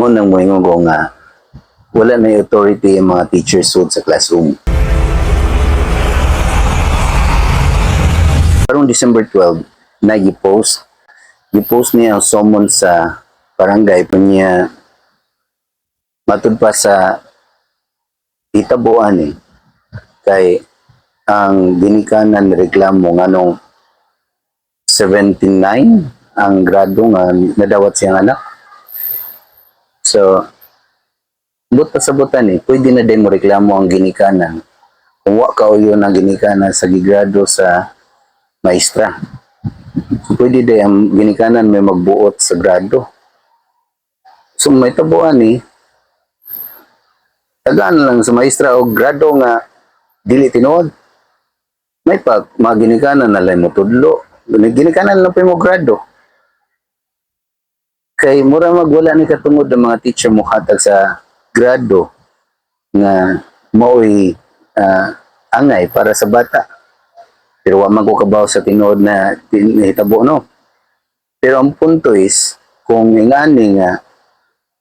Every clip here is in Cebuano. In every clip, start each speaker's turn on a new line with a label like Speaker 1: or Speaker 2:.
Speaker 1: Mao nang moingon ko nga wala na authority ang mga teachers sud sa classroom. Karong December 12, na gi-post niya ang summon sa barangay pa niya. Matud pa sa itabuan eh, kay ang ginikanan reklamo nganong 79 ang grado nga nadawat siyang anak. So, buta sa butan eh, pwede na din mo reklamo ang ginikanan kung wa ka uyon ang ginikanan sa gigrado sa maestra. So, pwede din ang ginikanan may magbuot sa grado. So, may tabuan eh, tagaan lang sa maestra og grado nga dili tinuod. May pag mga ginikanan na lang mo tudlo. Ginikanan lang pa mo grado. Kay mura magwala ni katungod ng mga teacher mo hatag sa grado nga mao'y angay para sa bata. Pero wa man ko kabaw sa tinuod na nahitabo, no. Pero ang punto is kung ingani nga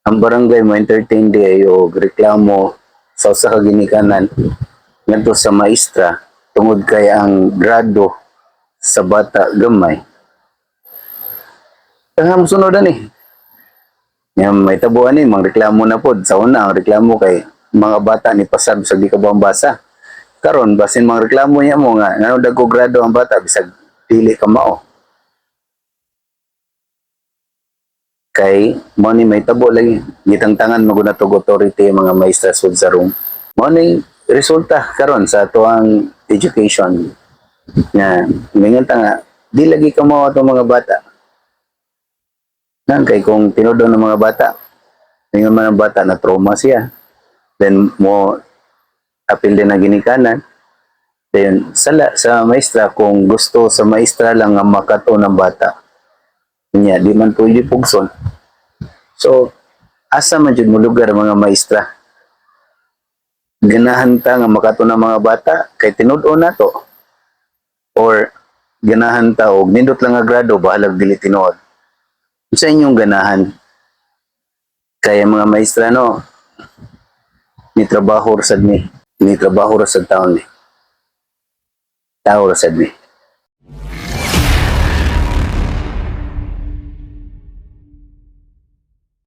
Speaker 1: ang barangay mo entertain di ay og reklamo sa usa ka ginikanan ngadto sa maestra tungod kay ang grado sa bata gamay. Kaya mo sunod ani. Nga may tabuan ni mga reklamo na pod. Sa una, ang reklamo kay mga bata ni pasar sa di ka ba basa. Karon basin mga reklamo niya mo nga ngano dagko grado ang bata bisag dili ka mao. Kay mo ni may tabo lagi gitangtangan mo na tog authority ang mga maestra sud sa room. Mo ni resulta karon sa atuang education nga mingon ta nga di lagi ka mao atong mga bata. Nang kay kung tinuod ng mga bata, mingon man ang bata na trauma siya. Then mo apil din ang ginikanan. Then sala sa maestra kung gusto sa maestra lang nga makato ng bata. Nya di man pwede pugson. So asa man jud mo lugar mga maestra? Ganahan ta nga makato ng mga bata kay tinud-on nato or ganahan ta og nindot lang nga grado, bahalag dili tinuod? Sa inyong ganahan? Kaya mga maestra, no, ni trabaho ra sad ni trabaho ra sad taon ni tao ra sad ni.